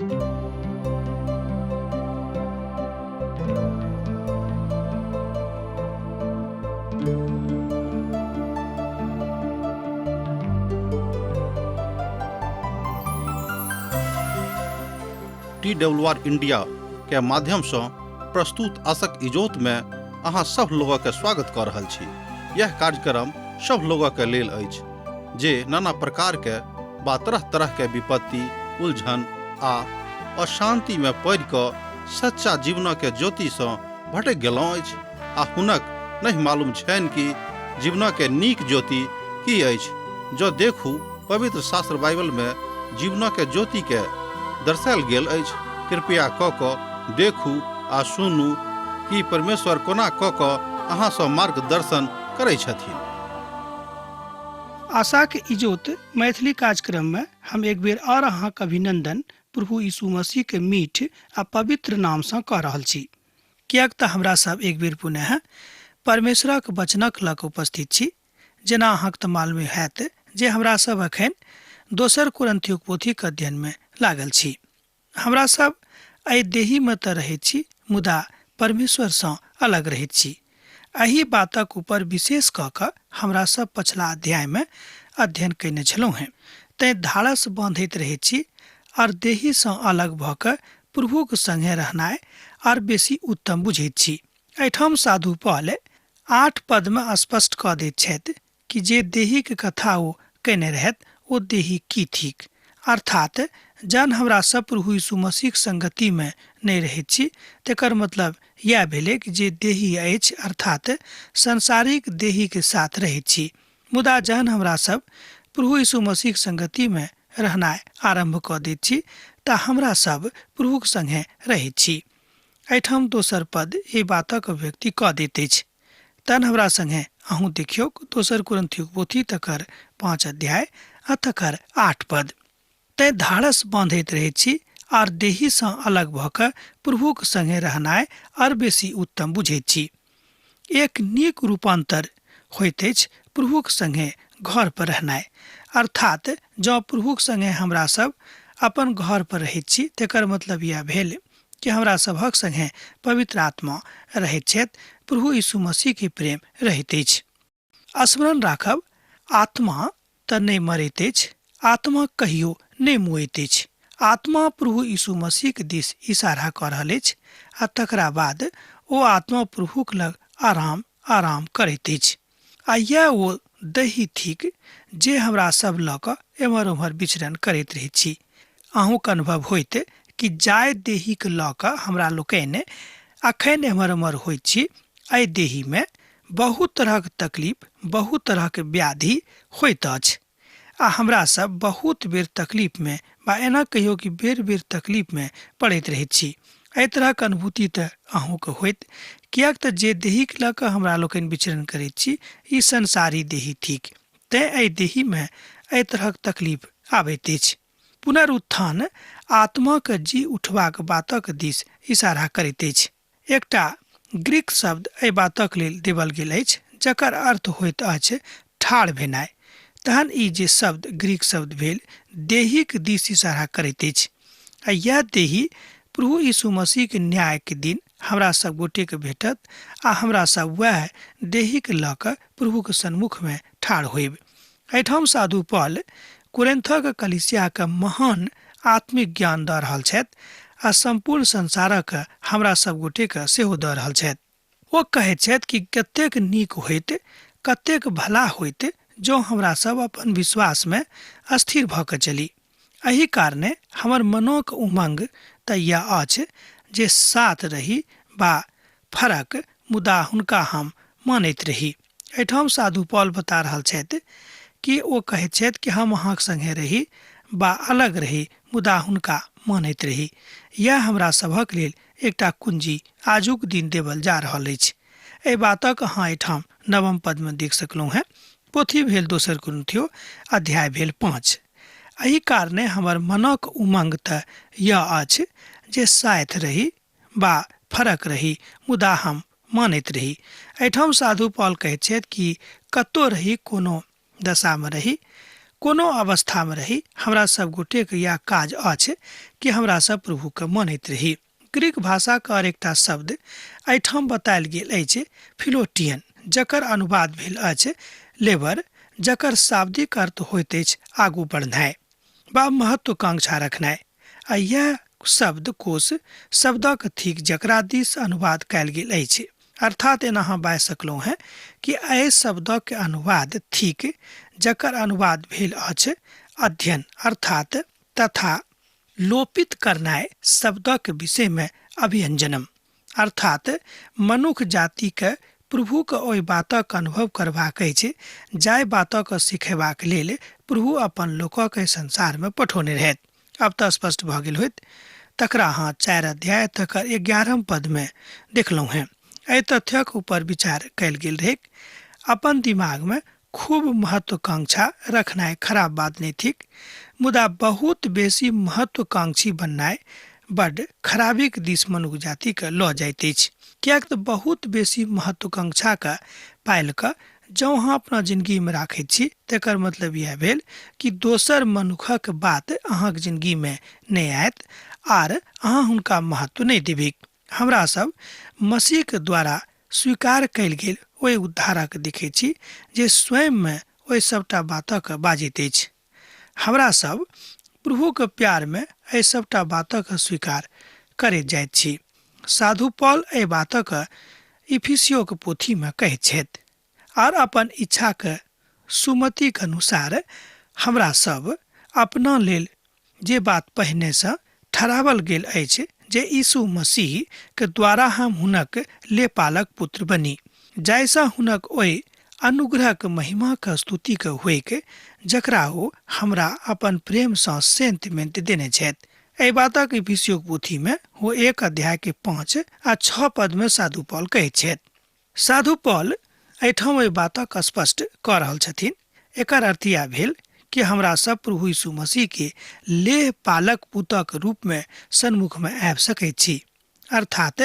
T W R India के माध्यम से प्रस्तुत आशक इजोत में अहाँ सब लोगक के स्वागत कऽ रहल छी। यह कार्यक्रम सब लोगक के लेल अछि जे नाना प्रकार के बा तरह तरह के विपत्ति, उलझन आ अशांति में पड़ि कऽ सच्चा जीवन के ज्योति सँ भटकि गेलहुँ अछि आ हुनक नहि मालूम छनि कि जीवन के नीक ज्योति की अछि। जँ देखू पवित्र शास्त्र बाइबल में जीवन के ज्योति के दर्शायल गेल अछि। कृपया कऽ कऽ देखू आ सुनू कि परमेश्वर कोना कऽ कऽ अहाँ सँ मार्गदर्शन करै छथिन। आशाक इजोत मैथिली कार्यक्रम में हम एक बेर और अहाँक अभिनंदन प्रभु यीशु मसीह के मीठ आ पवित्र नाम सँ कऽ रहल छी। किएक तऽ हमरा सब एक बेर पुनः परमेश्वरक वचनक लऽ कऽ उपस्थित छी। जेना अहाँक तऽ मालूमे हैत जे हमरा सब अखन दोसर कुरन्थियोक पोथीक अध्ययन में लागल छी। हमरा सब एहि देही में तऽ रहैत छी मुदा परमेश्वर सँ अलग रहैत छी। एहि बातक ऊपर विशेष कऽ कऽ हमरा सब पछिला अध्याय में अध्ययन कयने छलहुँ हेँ। तैँ धाड़स बाँधैत रहैत छी और देही सँ अलग भऽ कऽ प्रभुक संगे रहनाइ आर बेसी उत्तम बुझैत छी। एहिठाम साधु पॉल 8 पद में स्पष्ट कऽ दैत छथि कि जे देहीक कथा ओ कयने रहथि ओ देही की थिक। अर्थात जहन हमरा सब प्रभु यीशु मसीहक संगति में नहि रहैत छी तेकर मतलब यैह भेलैक जे देही अछि अर्थात सांसारिक देहीक साथ रहैत छी। मुदा जहन हमरा सब प्रभु यीशु मसीहक संगति में रहनाइ आरम्भ कऽ दैत छी तऽ हमरा सब प्रभुक संगे रहैत छी। एहिठाम दोसर पद एहि बातक अभिव्यक्ति कऽ दैत अछि। तहन हमरा संगे अहूँ देखियौक दोसर कुरिन्थियोक पोथी तकर 5 अध्याय आ तकर 8 पद। तैँ धाड़स बाँधैत रहैत छी आर देही सँ अलग भऽ कऽ प्रभुक संगे रहनाइ आर बेसी उत्तम बुझैत छी। एक नीक रूपान्तर होइत अछि प्रभुक संगे घर पर रहनाइ। अर्थात जँ प्रभुक संगे हमरा सब अपन घर पर रहैत छी तेकर मतलब यैह भेल कि हमरा सबहक संगे पवित्र आत्मा रहैत छथि, प्रभु यीशु मसीह के प्रेम रहैत अछि। स्मरण राखब, आत्मा तऽ नहि मरैत अछि, आत्मा कहियो नहि मुएत अछि। आत्मा प्रभु यीशु मसीह के दिस इशारा कऽ रहल अछि आ तकरा बाद ओ आत्मा प्रभुक लग आराम आराम करैत अछि। आ यैह ओ दही थिक जे हमरा सब लऽ कऽ एम्हर ओम्हर विचरण करैत रहैत छी। अहूँक अनुभव होइत कि जाहि देहीक लऽ कऽ हमरा लोकनि अखन एम्हर ओम्हर होइत छी, एहि देहीमे बहुत तरहक तकलीफ, बहुत तरहक व्याधि होइत अछि आ हमरा सब बहुत बेर तकलीफमे बा एना कहियौ कि बेर बेर तकलीफमे पड़ैत रहैत छी। एहि तरहक अनुभूति तऽ अहूँके होइत, किएक तऽ जे देहीक लऽ कऽ हमरा लोकनि विचरण करैत छी ई संसारी देही थिक, तेँ एहि देहीमे एहि तरहक तकलीफ आबैत अछि। पुनरुत्थान आत्माक जी उठबाक बातक दिस इशारा करैत अछि। एकटा ग्रीक शब्द एहि बातक लेल देबल गेल अछि जकर अर्थ होइत अछि ठाढ़ भेनाइ। तहन ई जे शब्द ग्रीक शब्द भेल देहीक दिस इशारा करैत अछि आ यैह देही प्रभु यीशु मसीहक न्यायक दिन हमरा सब गोटेक भेटत आ हमरा सब वैह देहीक लऽ कऽ प्रभुक सन्मुखमे ठाढ़ होयब। एहिठाम साधु पॉल कुरिन्थक कलीसियाक महान आत्मिक ज्ञान दऽ रहल छथि आ सम्पूर्ण संसारक हमरा सब गोटेक सेहो दऽ रहल छथि। ओ कहैत छथि कि कतेक नीक होइत, कतेक भला होइत जँ हमरा सब अपन विश्वासमे स्थिर भऽ कऽ चली। एहि कारणे हमर मनोक उमंग तऽ यैह अछि जे साथ रही बा फरक, मुदा हुनका हम मानैत रही। एहिठाम साधु पॉल बता रहल छथि कि ओ कहैत छथि कि हम अहाँक संगे रही बा अलग रही, मुदा हुनका मानैत रही। यैह हमरा सभक लेल एकटा कुंजी आजुक दिन देबल जा रहल अछि। एहि बातक अहाँ एहिठाम नवम पदमे देख सकलहुँ हेँ। पोथी भेल दोसर कुरिन्थियो, अध्याय भेल 5। एहि कारणे हमर मनक उमंग तऽ यैह अछि जे साथ रही बा फरक रही, मुदा हम मानैत रही। एहिठाम साधु पॉल कहैत छथि कि कतौ रही, कोनो दशामे रही, कोनो अवस्थामे रही, हमरा सब गोटेके इएह काज अछि कि हमरा सब प्रभुके मानैत रही। ग्रीक भाषाके आओर एकटा शब्द एहिठाम बतायल गेल अछि फिलोटियन, जकर अनुवाद भेल अछि लेबर, जकर शाब्दिक अर्थ होइत अछि आगू बढ़नाइ बा महत्वाकांक्षा रखनाइ। आ यह शब्दकोश शब्दक थिक जकरा दिस अनुवाद कयल गेल अछि। अर्थात एना अहाँ बाजि सकलहुँ हेँ कि एहि शब्दक अनुवाद थिक जकर अनुवाद भेल अछि अध्ययन, अर्थात तथा लोपित करनाइ शब्दक विषयमे अभियंजनम, अर्थात मनुख जातिके प्रभुके ओहि बातक अनुभव करबाक अछि जाहि बातक सिखेबाक लेल प्रभु अपन लोकक संसारमे पठौने रहथि। अब तऽ स्पष्ट भऽ गेल होइत। तकरा अहाँ 4 अध्याय तकर 11 पदमे देखलहुँ हेँ। एहि तथ्यक ऊपर विचार कयल गेल रहैक। अपन दिमागमे खूब महत्वाकांक्षा रखनाइ खराब बात नहि थिक, मुदा बहुत बेसी महत्वाकांक्षी बननाइ बड्ड खराबीक दिस मनुख जातिके लऽ जाइत अछि। किएक तऽ बहुत बेसी महत्वाकांक्षाके पालि कऽ जँ अहाँ अपना जिनगीमे राखैत छी तकर मतलब इएह भेल कि दोसर मनुखक बात अहाँके जिनगीमे नहि आयत आर अहाँ हुनका महत्व नहि देबिक। हमरा सब मसीहके द्वारा स्वीकार कयल गेल ओहि उद्धारक देखैत छी जे स्वयंमे ओहि सबटा बातक बाजैत अछि। हमरा सब प्रभुके प्यारमे एहि सबटा बातक स्वीकार करैत जाइत छी। साधु पॉल एहि बातक इफिसियोके पोथीमे कहैत छथि, आर अपन इच्छाके सुमतिक अनुसार हमरा सब अपना लेल जे बात पहिनेसँ ठहरावल गेल अछि जे यीशु मसीह के द्वारा हम हुनक लेपालक पुत्र बनी, जाहिसँ हुनक ओहि अनुग्रहक महिमाक स्तुतिक होइक जकरा ओ हमरा अपन प्रेमसँ सेंत मेंत देने छथि। एहि बातक इफिसियोक पोथीमे ओ 1 अध्याय के 5 आ 6 पदमे साधु पॉल कहैत छथि। साधु पॉल एहिठाम एहि बातक स्पष्ट कऽ रहल छथिन। एकर अर्थ इएह भेल कि हमरा सब प्रभु यीशु मसीह के लेह पालक पुतक रूप में सन्मुख में आबि सकैत छी, अर्थात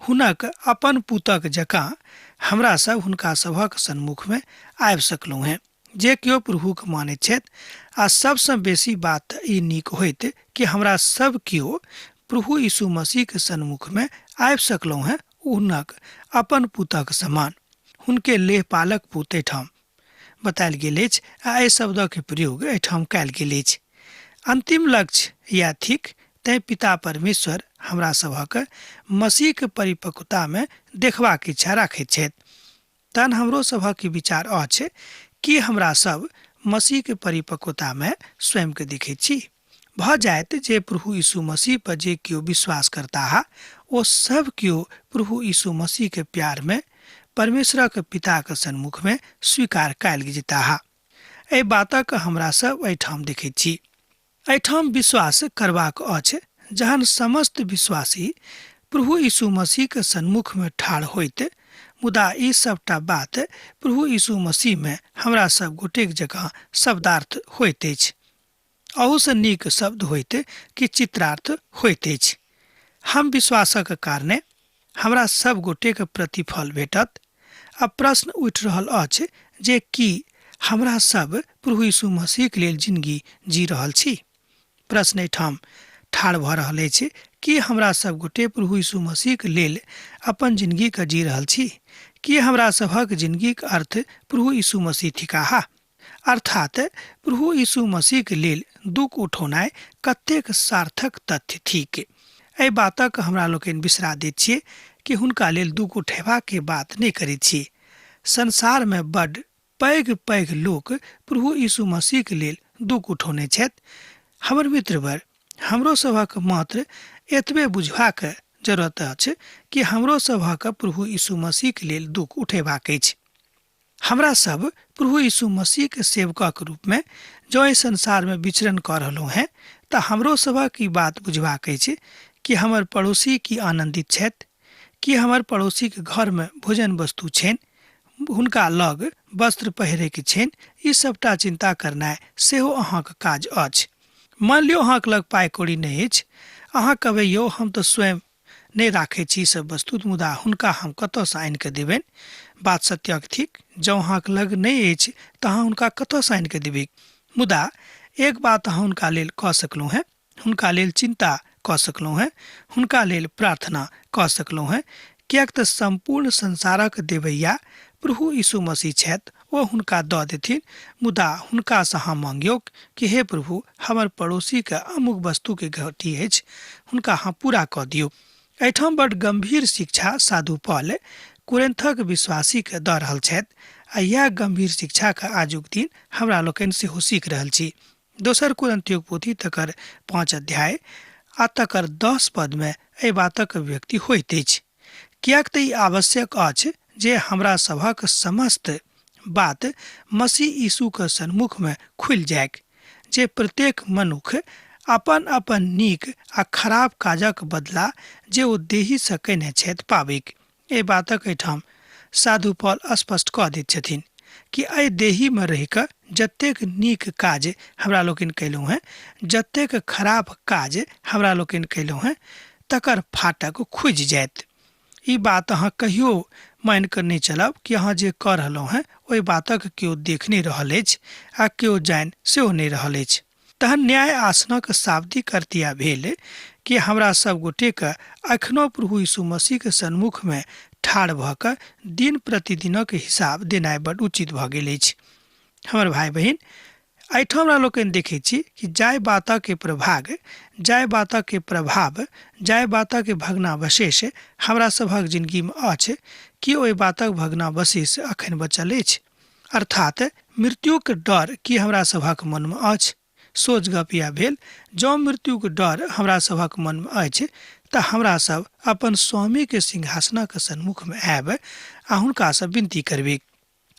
हुनक अपन पुतक जकाँ हमरा सब हुनका सभक सन्मुख में आबि सकलहुँ हेँ। जे केओ प्रभुके मानैत छथि, आ सबसँ बेसी बात ई नीक होइत कि हमरा सब केओ प्रभु यीशु मसीह के सन्मुख में आबि सकलहुँ हेँ हुनक अपन पुतक समान, हुनके लेह पालक पुत एहिठाम बतायल गेल अछि आ एहि शब्दक प्रयोग एहिठाम कयल गेल अछि। अंतिम लक्ष्य इएह थिक, तैं पिता परमेश्वर हमरा सभक मसीहके परिपक्वतामे देखबाक इच्छा राखैत छथि। तहन हमरो सभक विचार अछि कि हमरा सब मसीहके परिपक्वतामे स्वयंके देखैत छी। भऽ जायत जे प्रभु यीशु मसीह पर जे केओ विश्वास करताह ओ सब केओ प्रभु यीशु मसीहके प्यारमे परमेश्वरक पिताक सन्मुखमे स्वीकार कयल जेताह। एहि बातक हमरा सब एहिठाम देखैत छी। एहिठाम विश्वास करबाक अछि जहन समस्त विश्वासी प्रभु यीशु मसीहके सन्मुखमे ठाढ़ होइत, मुदा ई सबटा बात प्रभु यीशु मसीहमे हमरा सब गोटेक जकाँ शब्दार्थ होइत अछि। अहूसँ नीक शब्द होइत कि चित्रार्थ होइत अछि। हम विश्वासक कारणे हमरा सब गोटेक प्रतिफल भेटत। आ प्रश्न उठि रहल अछि जे की हमरा सब प्रभु यीशु मसीहके लेल जिनगी जी रहल छी? प्रश्न एहिठाम ठाढ़ भऽ रहल अछि कि हमरा सब गोटे प्रभु यीशु मसीहके लेल अपन जिनगीके जी रहल छी? की हमरा सभक जिनगीक अर्थ प्रभु यीशु मसीह थिकाह? अर्थात प्रभु यीशु मसीहके लेल दुख उठौनाइ कतेक सार्थक तथ्य थिक। एहि बातक हमरा लोकनि बिसरा दैत छियै कि हुनका लेल दुख उठेबाके बात नहि करैत छी। संसारमे बड्ड पैघ पैघ लोक प्रभु यीशु मसीहके लेल दुख उठौने छथि। हमर मित्रवर, हमरो सभक मात्र एतबे बुझबाक जरूरत अछि कि हमरो सभक प्रभु यीशु मसीहके लेल दुख उठेबाक अछि। हमरा सब प्रभु यीशु मसीहके सेवकक रूपमे जँ एहि संसारमे विचरण कऽ रहलहुँ हेँ तऽ हमरो सभक ई बात बुझबाक अछि कि हमर पड़ोसी की आनन्दित छथि, कि हमर पड़ोसीके घरमे भोजन वस्तु छनि, हुनका लग वस्त्र पहिरैके छनि, ई सबटा चिन्ता करनाइ सेहो अहाँके काज अछि। मान लियौ अहाँके लग पाइ कौड़ी नहि अछि, अहाँ कहबै यौ हम तऽ स्वयं नहि राखै छी सब वस्तु, मुदा हुनका हम कतऽसँ आनि कऽ देबनि? बात सत्यक थिक, जँ अहाँके लग नहि अछि तऽ अहाँ हुनका कतऽसँ आनि कऽ देबै? मुदा एक बात अहाँ हुनका लेल कऽ सकलहुँ हेँ, हुनका लेल चिन्ता कऽ सकलहुँ हेँ, हुनका लेल प्रार्थना कऽ सकलहुँ हेँ, किएक तऽ सम्पूर्ण संसारक देवैया प्रभु यीशु मसीह छथि, ओ हुनका दऽ देथिन। मुदा हुनकासँ अहाँ माँगियौक कि हे प्रभु, हमर पड़ोसीके अमुक वस्तुके घटी अछि, हुनका अहाँ पूरा कऽ दियौ। एहिठाम बड गम्भीर शिक्षा साधु पॉल कुरिन्थक विश्वासीके दऽ रहल छथि आ इएह गम्भीर शिक्षाके आजुक दिन हमरा लोकनि सेहो सीख रहल छी। दोसर कुरिन्थियोक पोथी तकर 5 अध्याय आ तकर 10 पदमे एहि बातक व्यक्ति होइत अछि, किएक तऽ ई आवश्यक अछि जे हमरा सभक समस्त बात मसीह यीशुके सन्मुखमे खुलि जाइक, जे प्रत्येक मनुख अपन अपन नीक आ खराब काजक बदला जे ओ देहीसँ कयने छथि पाबिक। एहि बातक एहिठाम साधु पॉल स्पष्ट कऽ दैत छथिन कि एहि देहीमे रहि कऽ जतेक नीक काज हमरा लोकनि कयलहुँ हेँ, जतेक खराब काज हमरा लोकनि कयलहुँ हेँ, तकर फाटक खुजि जायत। ई बात अहाँ कहियो मानि कऽ नहि चलब कि अहाँ जे कऽ रहलहुँ हेँ ओहि बातक केओ देख नहि रहल अछि आ केओ जानि सेहो नहि रहल अछि। तहन न्याय आसनक शाब्दिक अर्थ इएह भेल कि हमरा सब गोटेके अखनो प्रभु यीशु मसीहके सन्मुखमे ठाढ़ भऽ कऽ दिन प्रतिदिनक हिसाब देनाइ बड उचित भऽ गेल अछि। हमर भाय बहिन, एहिठाम हमरा लोकनि देखै छी कि जाहि बातके प्रभाग, जाहि बातके प्रभाव, जाहि बातके भग्नावशेष हमरा सभक जिनगीमे अछि, कि ओहि बातक भग्नावशेष अखन बचल अछि? अर्थात मृत्युके डर की हमरा सभक मनमे अछि? सोच गप इएह भेल, जँ मृत्युके डर हमरा सभक मनमे अछि तऽ हमरा सब अपन स्वामीके सिंहासनक सन्मुखमे आयब आ हुनकासँ विनती करबै।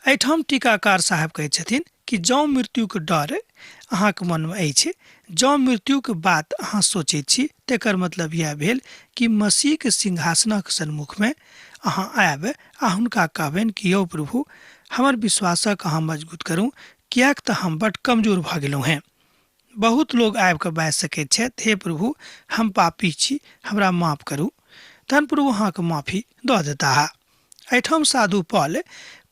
एहिठाम टीकाकार साहेब कहै छथिन कि जँ मृत्युके डर अहाँके मनमे अछि, जँ मृत्युके बात अहाँ सोचै छी, तेकर मतलब इएह भेल कि मसीहके सिंहासनक सन्मुखमे अहाँ आयब आ हुनका कहबनि कि यौ प्रभु, हमर विश्वासक अहाँ मजबूत करू, किएक तऽ हम बड कमजोर भऽ गेलहुँ हेँ। बहुत लोग आबि कऽ बाजि सकैत छथि, हे प्रभु, हम पापी छी, हमरा माफ करू। तहन प्रभु अहाँके माफी दऽ देताह। एहिठाम साधु पॉल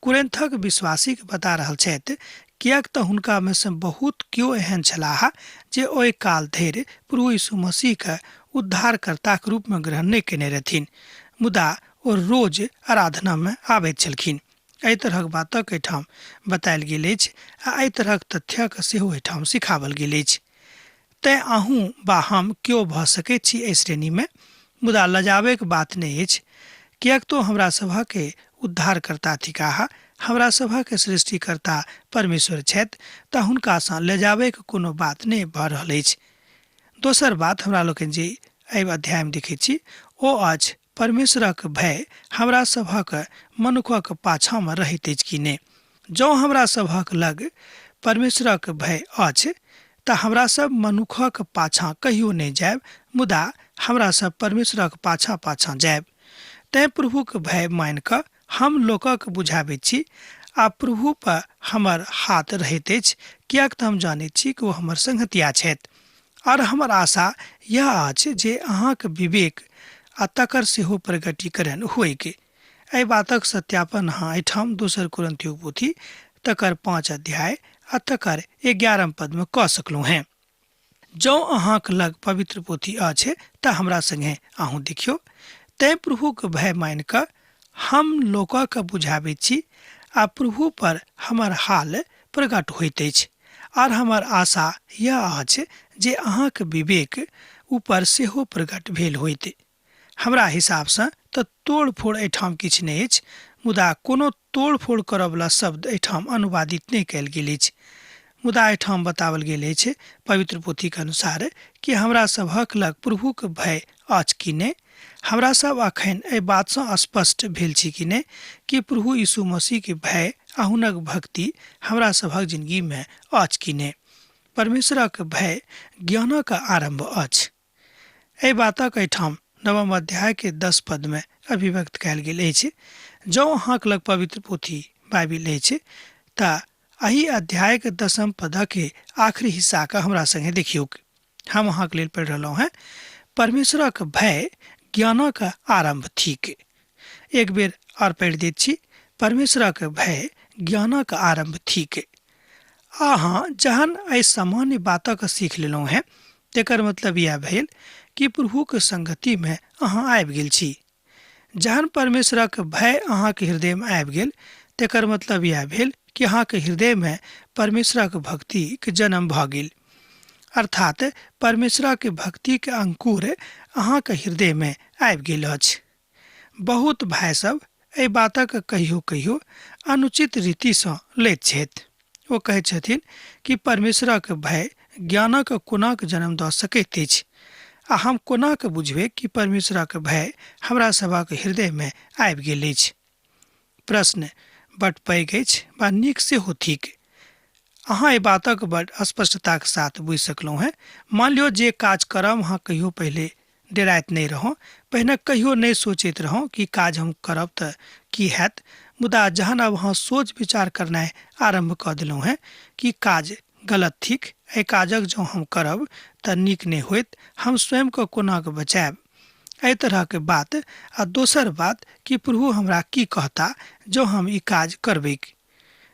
कुरिन्थक विश्वासीके बता रहल छथि, किएक तऽ हुनकामे सँ बहुत केओ एहन छलाह जे ओहि काल धरि प्रभु यीशु मसीहके उद्धारकर्ताक रूपमे ग्रहण नहि कयने रहथिन, मुदा ओ रोज आराधनामे आबैत छलखिन। एहि तरहक बातक एहिठाम बतायल गेल अछि आ एहि तरहक तथ्यक सेहो एहिठाम सिखाओल गेल अछि। तैँ अहूँ वा हम केओ भऽ सकैत छी एहि श्रेणीमे, मुदा लजाबैके बात नहि अछि, किएक तो हमरा सभके उद्धारकर्ता थिकाह, हमरा सभके सृष्टिकर्ता परमेश्वर छथि, तऽ हुनकासँ लजाबैके कोनो बात नहि भऽ रहल अछि। दोसर बात हमरा लोकनि जे एहि अध्यायमे देखै छी ओ अछि परमेश्वरक भय हमरा सभक मनुखक पाछाँमे रहैत अछि कि नहि। जँ हमरा सभक लग परमेश्वरक भय अछि तऽ हमरा सब मनुखक पाछाँ कहियो नहि जायब, मुदा हमरा सब परमेश्वरक पाछाँ पाछाँ जायब। तैँ प्रभुक भय मानि कऽ हम लोकक बुझाबैत छी आ प्रभु पर हमर हाथ रहैत अछि, किएक तऽ हम जानैत छी कि ओ हमर संगतिया छथि। आओर हमर आशा यह अछि जे अहाँक विवेक आ तकर सेहो प्रगटीकरण होइक। एहि बातक सत्यापन अहाँ एहिठाम दोसर कुरिन्थियोक पोथी तकर 5 अध्याय आ तकर 11 पदमे कऽ सकलहुँ हेँ। जँ अहाँक लग पवित्र पोथी अछि तऽ हमरा संगे अहूँ देखियौ। तैँ प्रभुक भय मानि कऽ हम लोकक बुझाबैत छी आ प्रभु पर हमर हाल प्रकट होइत अछि। आर हमर आशा यह अछि जे अहाँक विवेक ऊपर सेहो प्रकट भेल होइत। हमरा हिसाबसँ तऽ तोड़फोड़ एहिठाम किछु नहि अछि, मुदा कोनो तोड़फोड़ करऽवला शब्द एहिठाम अनुवादित नहि कयल गेल अछि। मुदा एहिठाम बताओल गेल अछि पवित्र पोथीके अनुसार कि हमरा सभक लग प्रभुक भय अछि कि नहि। हमरा सब अखन एहि बातसँ स्पष्ट भेल छी कि नहि कि प्रभु यीशु मसीहके भय आ हुनक भक्ति हमरा सभक जिनगीमे अछि कि नहि। परमेश्वरक भय ज्ञानक आरम्भ अछि। एहि बातक एहिठाम 9 अध्याय के 10 पदमे अभिव्यक्त कयल गेल अछि। जँ अहाँक लग पवित्र पोथी बाइबिल अछि तऽ एहि अध्यायके 10 पदके आखिरी हिस्साके हमरा संगे देखियौक। हम अहाँके लेल पढ़ि रहलहुँ हेँ, परमेश्वरक भय ज्ञानक आरम्भ थिक। एक बेर आओर पढ़ि दैत छी, परमेश्वरक भय ज्ञानक आरम्भ थिक। अहाँ जहन एहि सामान्य बातक सीख लेलहुँ हेँ तेकर मतलब इएह भेल कि प्रभुक संगतिमे अहाँ आबि गेल छी। जहन परमेश्वरक भय अहाँके हृदयमे आबि गेल तेकर मतलब इएह भेल कि अहाँके हृदयमे परमेश्वरक भक्तिके जन्म भऽ गेल, अर्थात परमेश्वरक भक्तिके अंकुर अहाँके हृदयमे आबि गेल अछि। बहुत भाय सब एहि बातक कहियो कहियो अनुचित रीतिसँ लैत छथि। ओ कहैत छथिन कि परमेश्वरक भय ज्ञानक कोनाक जन्म दऽ सकैत अछि आ हम कोनाक बुझबै कि परमेश्वरक भय हमरा सभक हृदयमे आबि गेल अछि। प्रश्न बड पैघ अछि बा नीक सेहो थिक। अहाँ एहि बातक बड स्पष्टताक साथ बुझि सकलहुँ हेँ। मान लियौ जे काज करब अहाँ कहियो पहिले डेराइत नहि रहौ, पहिने कहियो नहि सोचैत रहौ कि काज हम करब तऽ की हैत, मुदा जहन अब अहाँ सोच विचार करनाइ आरम्भ कऽ देलहुँ हेँ कि काज गलत थिक, एहि काजक जँ हम करब तऽ नीक नहि होइत, हम स्वयंके कोना कऽ बचायब, एहि तरहके बात। आ दोसर बात कि प्रभु हमरा की कहता जँ हम ई काज करबैक।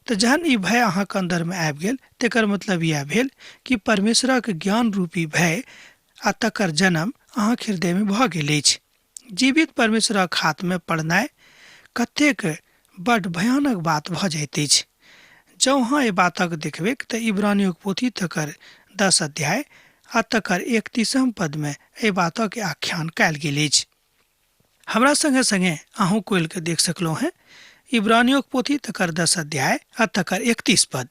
तऽ जहन ई भय अहाँके अन्दरमे आबि गेल तेकर मतलब इएह भेल कि परमेश्वरक ज्ञान रूपी भय आ तकर जन्म अहाँके हृदयमे भऽ गेल अछि। जीवित परमेश्वरक हाथमे पड़नाइ कतेक बड भयानक बात भऽ जाइत अछि। जँ अहाँ एहि बातक देखबैक तऽ इब्रानियोक पोथी तकर 10 अध्याय आ तकर 31 पदमे एहि बातक आख्यान कयल गेल अछि। हमरा संगे संगे अहूँ कोइल के देख सकलहुँ हेँ। इब्रानियोक पोथी तकर 10 अध्याय आ तकर 31 पद।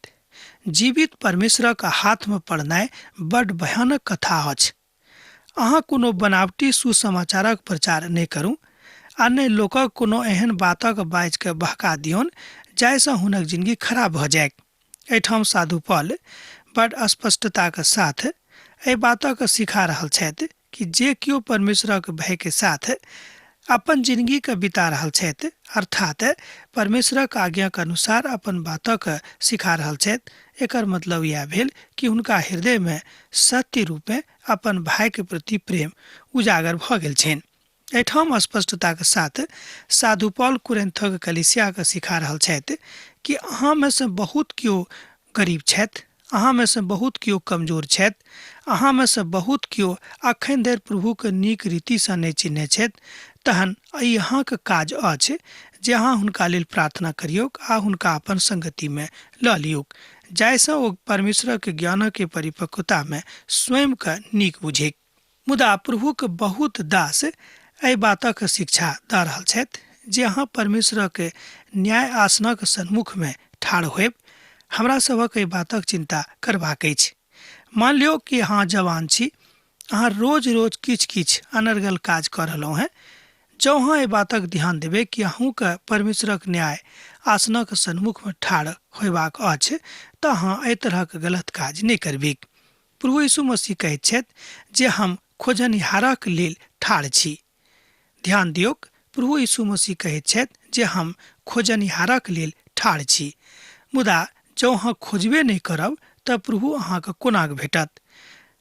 जीवित परमेश्वरक हाथमे पड़नाइ बड भयानक कथा अछि। अहाँ कोनो बनावटी सुसमाचारक प्रचार नहि करू आ नहि लोकक कोनो एहन बातक बाजि कऽ बहका दियौन जाहिसँ हुनक जिंदगी खराब भऽ जाय। एहिठाम साधु पॉल बड स्पष्टताक साथ एहि बातक सिखा रहल छथि कि जे केओ परमेश्वरक भयके साथ अपन जिंदगीके बिता रहल छथि, अर्थात परमेश्वरक आज्ञाक अनुसार अपन बातक सिखा रहल छथि, एकर मतलब इएह भेल कि हुनका हृदयमे सत्य रूपे अपन भाईके प्रति प्रेम उजागर भऽ गेल छनि। एहिठाम स्पष्टताक साथ साधु पॉल कुरिन्थक कलीसियाके सिखा रहल छथि कि अहाँमे सँ बहुत केओ गरीब छथि, अहाँमे सँ बहुत केओ कमजोर छथि, अहाँमे सँ बहुत केओ अखन धरि प्रभुके नीक रीतिसँ नहि चिन्हने छथि, तहन ई अहाँके काज अछि जे अहाँ हुनका लेल प्रार्थना करियौक आ हुनका अपन संगतिमे लऽ लियौक, जाहिसँ ओ परमेश्वरक ज्ञानक परिपक्वतामे स्वयंके नीक बुझैक। मुदा प्रभुक बहुत दास एहि बातक शिक्षा दऽ रहल छथि जे अहाँ परमेश्वरक न्याय आसनक सन्मुखमे ठाढ़ होयब। हमरा सभक एहि बातक चिन्ता करबाक अछि। मान लियौ कि अहाँ जवान छी, अहाँ रोज रोज किछु किछु अनर्गल काज कऽ रहलहुँ हेँ। जँ अहाँ एहि बातक ध्यान देबै कि अहूँके परमेश्वरक न्याय आसनक सन्मुखमे ठाढ़ होयबाक अछि तऽ अहाँ एहि तरहक गलत काज नहि करबैक। प्रभु यीशु मसीह कहैत छथि जे हम खोजनिहारक लेल ठाढ़ छी। ध्यान दियौक, प्रभु यीशु मसीह कहैत छथि जे हम खोजनिहारक लेल ठाढ़ छी। मुदा जँ अहाँ खोजबे नहि करब तऽ प्रभु अहाँके कोनाक भेटत?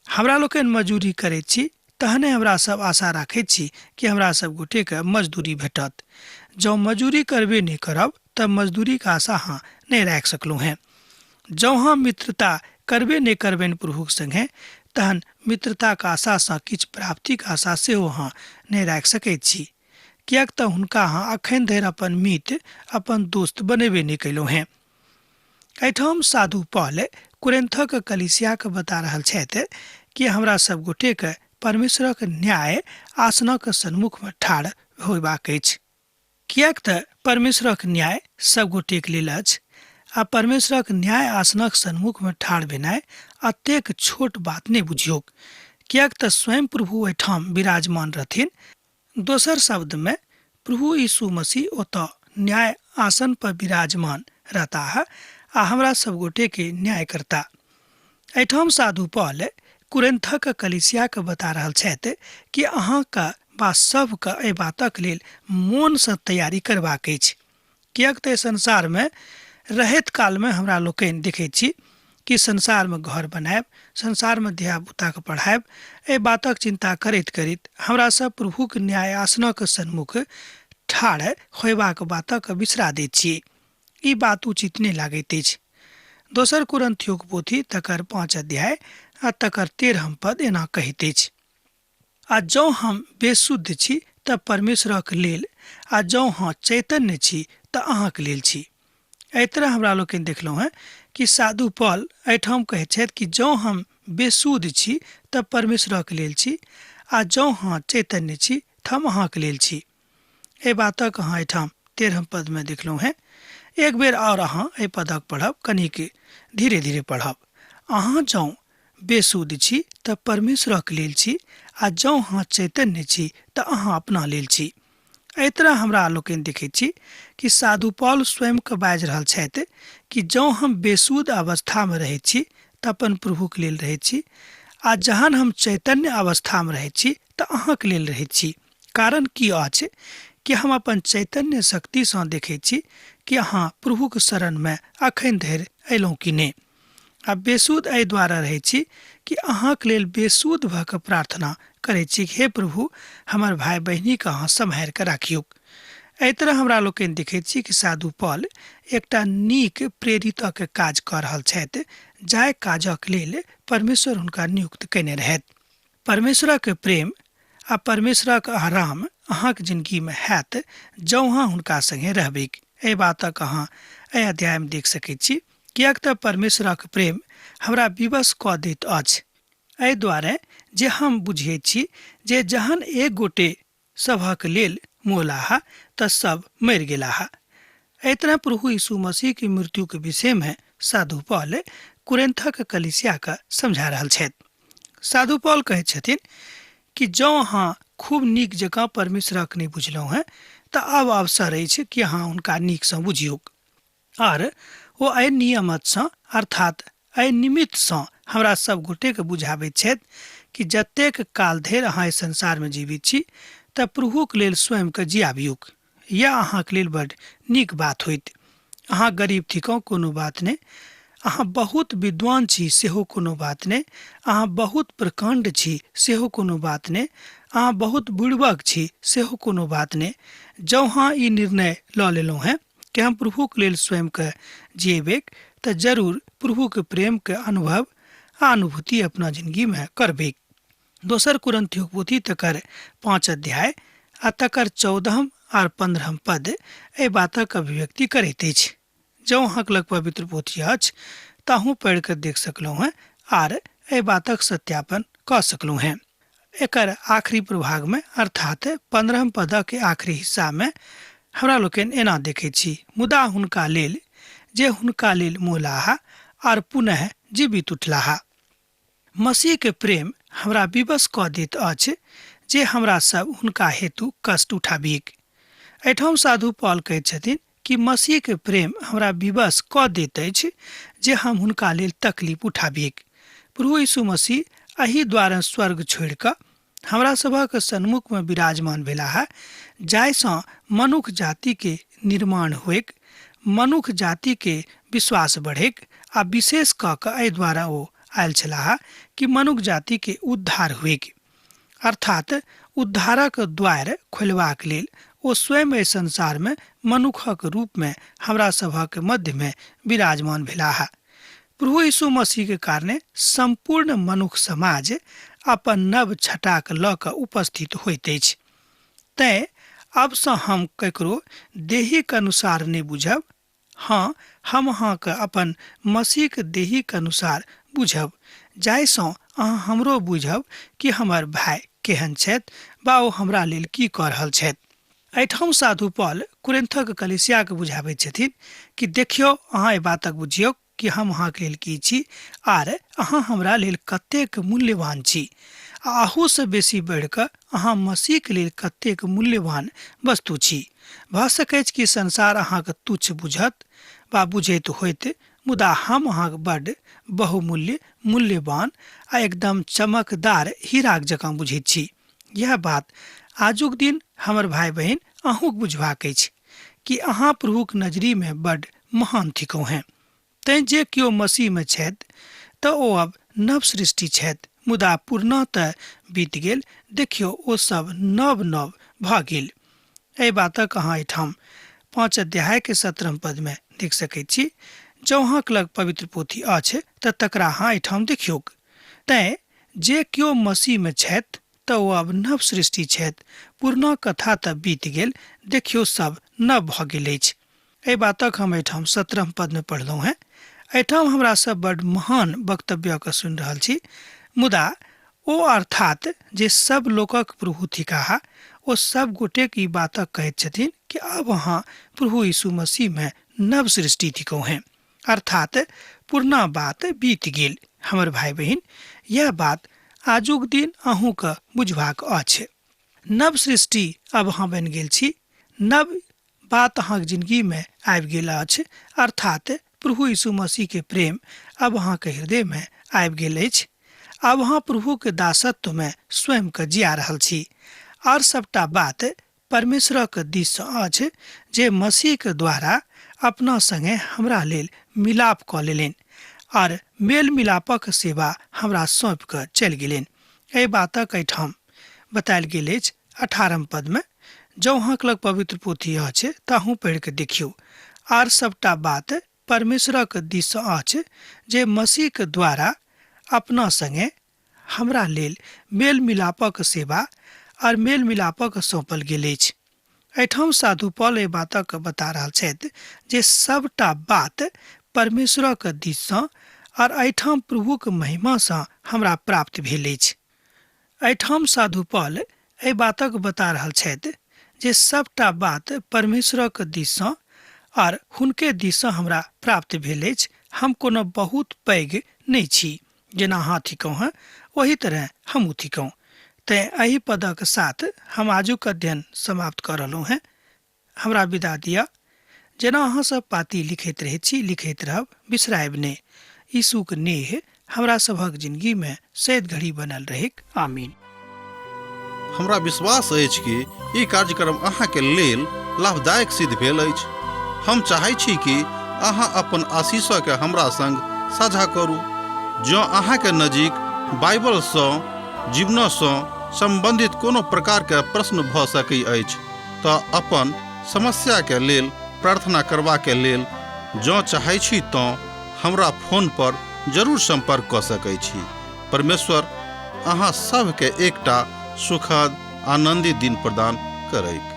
हमरा लोकनि मजदूरी करैत छी तहने हमरा सब आशा राखैत छी कि हमरा सब गोटेके मजदूरी भेटत। जँ मजदूरी करबे नहि करब तऽ मजदूरीके आशा अहाँ नहि राखि सकलहुँ हेँ। जँ अहाँ मित्रता करबे नहि करबनि प्रभुक संगे तहन मित्रताक आशासँ किछु प्राप्तिक आशा सेहो अहाँ नहि राखि सकैत छी, किएक तऽ हुनका अहाँ अखन धरि अपन मित्र, अपन दोस्त बनेबे नहि कयलहुँ हेँ। एहिठाम साधु पॉल कुरिन्थक कलीसियाके बता रहल छथि कि हमरा सब गोटेके परमेश्वरक न्याय आसनक सन्मुखमे ठाढ़ होयबाक अछि, किएक तऽ परमेश्वरक न्याय सब गोटेक लेल अछि आ परमेश्वरक न्याय आसनक सन्मुखमे ठाढ़ भेनाइ अतेक छोट बात नहि बुझियौक, किएक तऽ स्वयं प्रभु एहिठाम विराजमान रहथिन। दोसर शब्दमे प्रभु यीशु मसीह ओतऽ न्याय आसन पर विराजमान रहताह आ हमरा सब गोटेके न्याय करता। एहिठाम साधु पॉल कुरिन्थक कलीसियाके बता रहल छथि कि अहाँके बा सबके एहि बातक लेल मोनसँ तैयारी करबाक अछि, किएक तऽ संसारमे रहैत कालमे हमरा लोकनि देखैत छी कि संसारमे घर बनायब, संसारमे धियापुताके पढ़ायब, एहि बातक चिन्ता करैत करैत हमरा सब प्रभुक न्याय आसनक सन्मुख ठाढ़ होयबाक बातक बिसरा दैत छी। ई बात उचित नहि लागैत अछि। दोसर कुरिन्थियोक पोथी तकर 5 अध्याय आ तकर 13 पद एना कहैत अछि, आ जँ हम बेशुद्ध छी तऽ परमेश्वरक लेल, आ जँ हम चैतन्य छी तऽ अहाँक लेल छी। एहि तरह हमरा लोकनि देखलहुँ हेँ कि साधु पॉल एहिठाम कहैत छथि कि जँ हम बेशुद्ध छी तऽ परमेश्वरक लेल छी, आ जँ हम चैतन्य छी तऽ हम अहाँक लेल छी। एहि बातक अहाँ एहिठाम 13 पदमे देखलहुँ हेँ। एक बेर आओर अहाँ एहि पदक पढ़ब, कनिक धीरे धीरे पढ़ब। अहाँ जँ बेशुद्ध छी तऽ परमेश्वरक लेल छी, आ जँ अहाँ चैतन्य छी तऽ अहाँ अपना लेल छी। एहि तरह हमरा लोकनि देखैत छी कि साधु पॉल स्वयंके बाजि रहल छथि कि जँ हम बेशुद्ध अवस्थामे रहैत छी तऽ अपन प्रभुके लेल रहैत छी, आ जहन हम चैतन्य अवस्थामे रहैत छी तऽ अहाँके लेल रहैत छी। कारण की अछि कि हम अपन चैतन्य शक्तिसँ देखैत छी कि अहाँ प्रभुके शरणमे अखन धरि अयलहुँ कि नहि। आ बेशुद्ध एहि द्वारा रहैत छी कि अहाँके लेल बेशुद्ध भऽ कऽ प्रार्थना करैत छी, हे प्रभु हमर भाय बहिनीके अहाँ सम्हारि कऽ राखियौक। एहि तरह हमरा लोकनि देखैत छी कि साधु पॉल एकटा नीक प्रेरितक काज कऽ रहल छथि, जाहि काजक लेल परमेश्वर हुनका नियुक्त कयने रहथि। परमेश्वरक प्रेम आ परमेश्वरक आराम अहाँक जिनगीमे हैत जँ अहाँ हुनका सङ्गे रहबैक। एहि बातक अहाँ एहि अध्यायमे देख सकैत छी, किएक तऽ परमेश्वरक प्रेम हमरा विवश कऽ दैत अछि एहि दुआरे जे हम बुझैत छी जे जहन एक गोटे सभक लेल मोलाह तऽ सब मरि गेलाह। एहि तरह प्रभु यीशु मसीह के मृत्यु के विषय में साधु पॉल कुरिन्थक कलीसिया के समझा रहल छथि। साधु पॉल कहैत छथिन कि जँ अहाँ खूब नीक जकाँ परमेश्वरक नहि बुझलहुँ हेँ तऽ आब अवसर अछि कि अहाँ हुनका नीकसँ बुझियौक। आर ओ एहि नियमतसँ अर्थात एहि निमित्तसँ हमरा सब गोटेके बुझाबैत छथि कि जतेक काल धरि अहाँ एहि संसारमे जीवित छी तऽ प्रभुक लेल स्वयंके जियाबियौक। यह अहाँके लेल बड नीक बात होइत। अहाँ गरीब थिकहुँ कोनो बात नहि, अहाँ बहुत विद्वान छी सेहो कोनो बात नहि, अहाँ बहुत प्रकाण्ड छी सेहो कोनो बात नहि, अहाँ बहुत बुड़बक छी सेहो कोनो बात नहि। जँ अहाँ ई निर्णय लऽ लेलहुँ हेँ कि हम प्रभुक लेल स्वयंके जियेबैक तऽ जरूर प्रभुके प्रेमके अनुभव आ अनुभूति अपना जिनगीमे करबैक। दोसर कुरिन्थियोक पोथी तकर 5 अध्याय आ तकर 14 आर 15 पद एहि बातक अभिव्यक्ति करैत अछि। जँ अहाँक लग पवित्र पोथी अछि तऽ अहूँ पढ़ि कऽ देख सकलहुँ हेँ आर एहि बातक सत्यापन कऽ सकलहुँ हेँ। एकर आखिरी प्रभागमे अर्थात 15 पदक आखिरी हिस्सामे हमरा लोकनि एना देखैत छी, मुदा हुनका लेल जे हुनका लेल मोलाह आर पुनः जीवित उठलाह। मसीह के प्रेम हमरा विवश कऽ दैत अछि जे हमरा सब हुनका हेतु कष्ट उठाबिक। एहिठाम साधु पॉल कहैत छथिन कि मसीह के प्रेम हमरा विवश कऽ दैत अछि जे हम हुनका लेल तकलीफ उठाबिक। प्रभु यीशु मसीह एहि द्वारा स्वर्ग छोड़ि कऽ हमरा सभक सन्मुखमे विराजमान भेलाह, जाहिसँ मनुख जातिके निर्माण होइक, मनुख जातिके विश्वास बढ़ैक, आ विशेष कऽ कऽ एहि द्वारा ओ आयल छलाह कि मनुख जातिके उद्धार होइक। अर्थात उद्धारक द्वार खोलबाक लेल ओ स्वयं एहि संसारमे मनुखक रूपमे हमरा सभक मध्यमे विराजमान भेलाह। प्रभु यीशु मसीह के कारणे सम्पूर्ण मनुख समाज अपन नव छटाक लऽ कऽ उपस्थित होइत अछि। तैँ आबसँ हम ककरो देहीक अनुसार नहि बुझब, हँ हम अहाँके अपन मसीहक देहीक अनुसार बुझब, जाहिसँ अहाँ हमरो बुझब कि हमर भाय केहन छथि वा ओ हमरा लेल की कऽ रहल छथि। एहिठाम साधु पॉल कुरिन्थक कलीसियाके बुझाबैत छथिन कि देखियौ, अहाँ एहि बातक बुझियौ कि हम अहाँके लेल की छी आर अहाँ हमरा लेल कतेक मूल्यवान छी, आ अहूसँ बेसी बढ़ि कऽ अहाँ मसीहके लेल कतेक मूल्यवान वस्तु छी। भऽ सकैछ कि संसार अहाँके तुच्छ बुझत वा बुझैत होइत, मुदा हम अहाँके बड्ड बहुमूल्य, मूल्यवान आ एकदम चमकदार हीराक जकाँ बुझैत छी। यह बात आजुक दिन हमर भाय बहिन अहूँक बुझबाक अछि कि अहाँ प्रभुक नजरीमे बड्ड महान थिकहुँ हेँ। तैँ जे केओ मसीहमे छथि तऽ ओ अब नव सृष्टि छथि, मुदा पुरना तऽ बीत गेल, देखियौ ओ सब नव नव भऽ गेल। एहि बातक अहाँ एहिठाम 5 अध्यायके 17 पदमे देख सकैत छी। जँ अहाँक लग पवित्र पोथी अछि तऽ तकरा अहाँ एहिठाम देखियौक। तैँ जे केओ मसीहमे छथि तऽ ओ आब नव सृष्टि छथि। पुरना कथा तऽ बीत गेल, देखियौ सब नव भऽ गेल अछि। एहि बातक हम एहिठाम 17 पदमे पढ़लहुँ हेँ। एहिठाम हमरा सब बड महान वक्तव्यके सुनि रहल छी, मुदा ओ अर्थात जे सब लोकक प्रभु थिकाह, ओ सब गोटेक ई बातक कहैत छथिन कि आब अहाँ प्रभु यीशु मसीहमे नव सृष्टि थिकहुँ हेँ, अर्थात पुरना बात बीत गेल। हमर भाइ बहिन, यैह बात आजुक दिन अहूँके बुझबाक अछि। नव सृष्टि अब अहाँ बनि गेल छी, नव बात अहाँक जिंदगी में आबि गेल अछि, अर्थात प्रभु यीशु मसीह के प्रेम अब अहाँके हृदय में आबि गेल अछि। आब अहाँ प्रभु के दासत्व में स्वयं के जिया रहल छी। और सबटा बात परमेश्वरक दिस सँ अछि जे मसीह के द्वारा अपना संगे हमरा लेल मिलाप कऽ लेलनि और मेल मिलापक सेवा हमरा सौंपि कऽ चलि गेलनि। एहि बातक एहिठाम बतायल गेल अछि 18 पद में। जँ अहाँक लग पवित्र पोथी अछि तऽ अहूँ पढ़ि कऽ देखियौ। आर सबटा बात परमेश्वरक दिस सँ अछि जे मसीहक द्वारा अपना संगे हमरा लेल मेल मिलापक सेवा आर मेल मिलापक सौंपल गेल अछि। एहिठाम साधु पॉल एहि बातक बता रहल छथि जे सबटा बात परमेश्वरक दिस सँ आर एहिठाम प्रभुक महिमा सँ हमरा प्राप्त भेल अछि। एहिठाम साधु पॉल एहि बातक बता रहल छथि जे सबटा बात परमेश्वरक दिस सँ आर हुनके दिस सँ हमरा प्राप्त भेल अछि। हम कोनो बहुत पैघ नहि छी, जेना अहाँ थिकहुँ हेँ ओही तरह हमहूँ थिकहुँ। तेँ एहि पदक साथ हम आजुक अध्ययन समाप्त कऽ रहलहुँ हेँ। हमरा विदा दिअ। जेना अहाँ सब पाती लिखैत रहैत छी, लिखैत रहब, बिसरायब नहि। यीशुक नेह हमरा सभक जिंदगी में सैद घड़ी बनल रहैक। आमीन। हमरा विश्वास अछि कि ई कार्यक्रम अहाँके लेल लाभदायक सिद्ध भेल अछि। हम चाहै छी कि अहाँ अपन आशीषके हमरा संग साझा करू। जँ अहाँके नजीक बाइबलसँ जीवनसँ सम्बन्धित कोनो प्रकारके प्रश्न भऽ सकै अछि तऽ अपन समस्याके लेल प्रार्थना करबाके लेल जँ चाहै छी तँ हमरा फोन पर जरूर सम्पर्क कऽ सकै छी। परमेश्वर अहाँ सभके एकटा सुखद आनन्दित दिन प्रदान करैक।